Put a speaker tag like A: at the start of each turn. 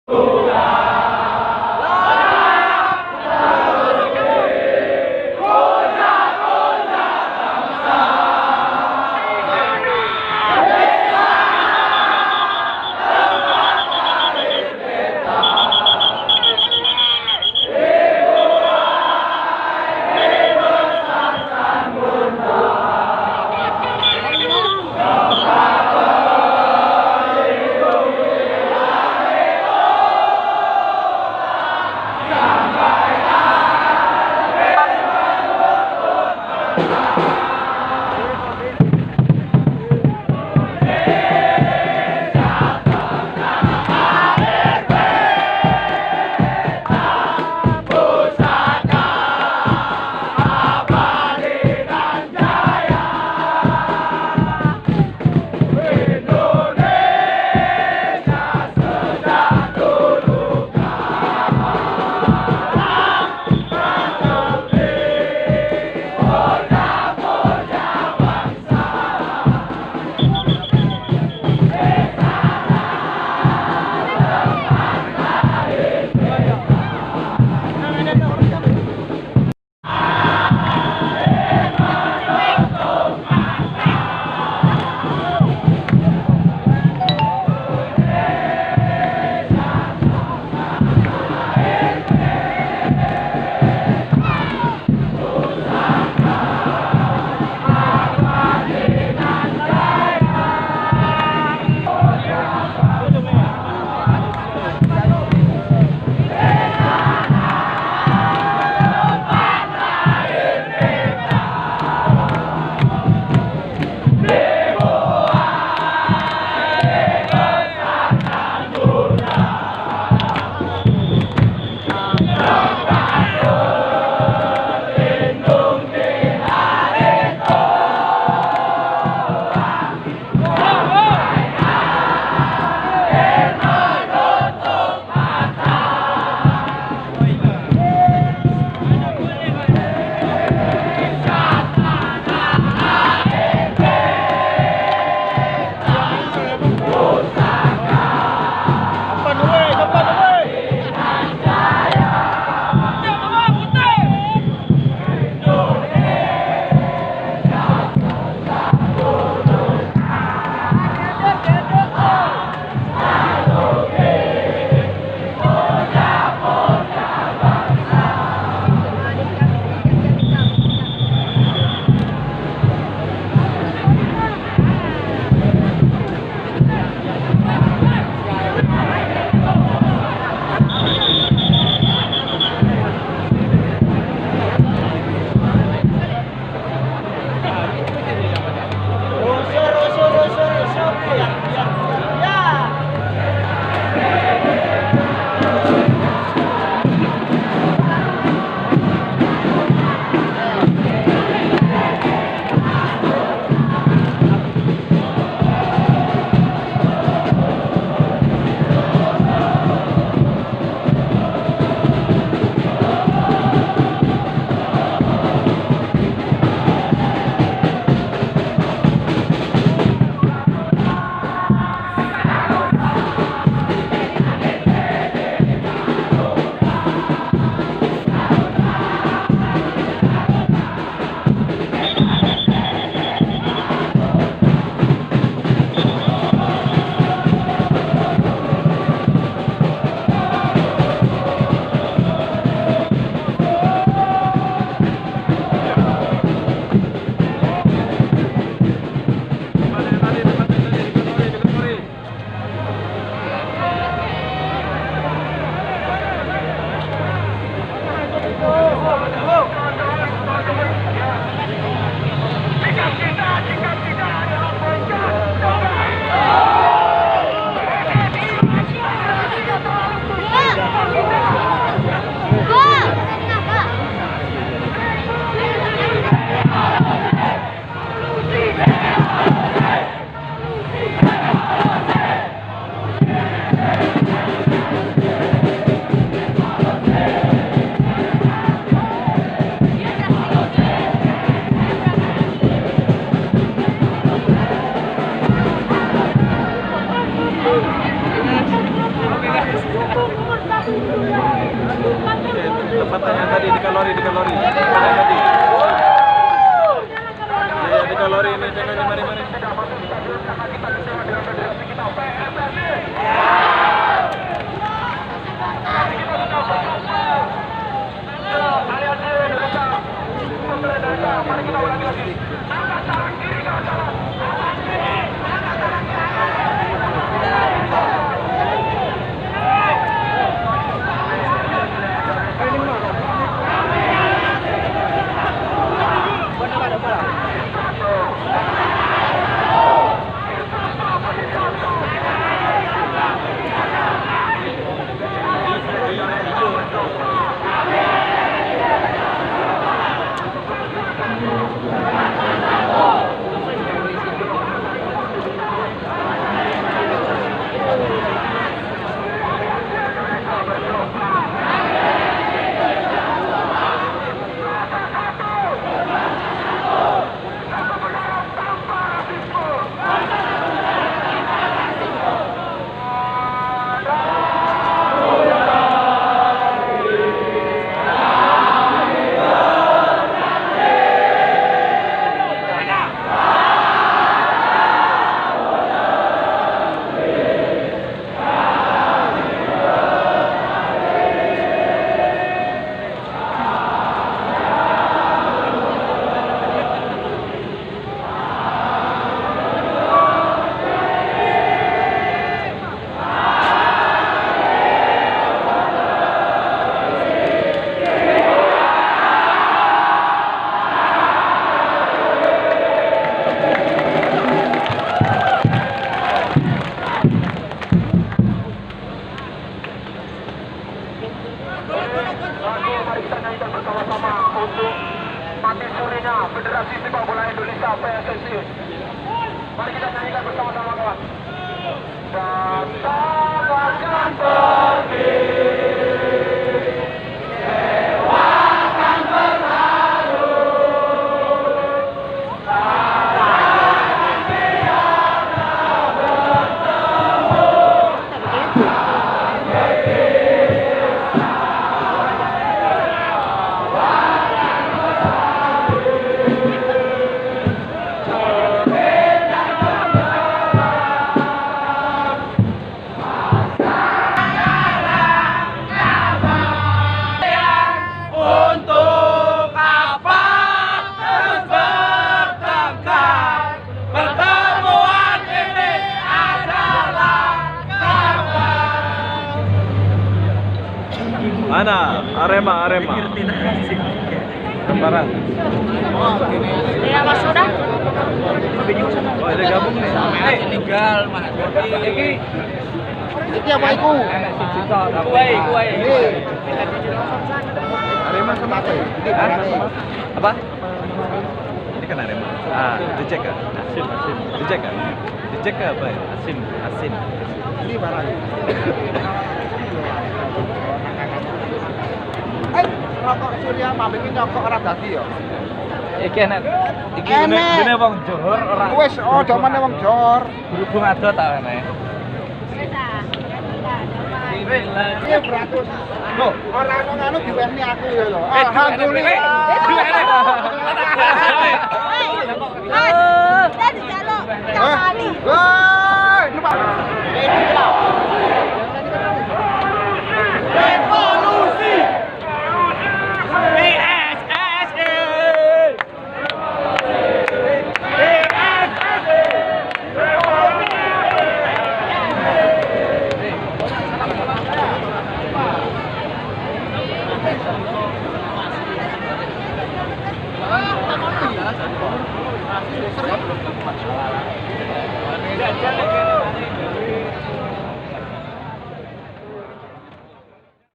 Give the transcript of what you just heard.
A: Bye. Tempatnya tadi di kalori, di kalori. Tempatnya tadi. Ya, di kalori ini jangan mari mari.
B: Mari kita ulangi lagi. Angkat tangan kiri kawan-kawan. Angkat kiri. Angkat tangan kiri. Mari kita nyanyikan bersama-sama untuk mati surinya Federasi Sepak Bola Indonesia PSSI. Mari kita nyanyikan bersama-sama kawan. Dan tak akan pergi, dewa akan berlalu,
A: Mana? Arema, Arema. Gambaran.
C: Ya, Mas sudah.
A: Oh, ada gabung nih.
D: Tinggal Mas.
A: Iki.
E: Iki apa iku?
D: Kuai, kuai.
E: Arema sama apa? Ini
D: apa?
A: Ini kan Arema. Ah, dicek kan?
D: Asin, asin.
A: Dicek kan? Dicek apa ya?
D: Asin, asin.
E: Ini barang. Rokok Surya mambing iki nyokok ora dadi ya.
D: Iki enak. Iki ngene wong Johor ora.
E: Wis aja meneh wong Johor.
D: Berhubung ado ta meneh.
E: Iki beratus. Lho, ora ono nganu diwehni aku ya lho. Alhamdulillah.
C: Mas, kita dijaluk kali.
E: Woi, numpak.
B: Revolusi. PSSI. PSSI.
E: Revolusi.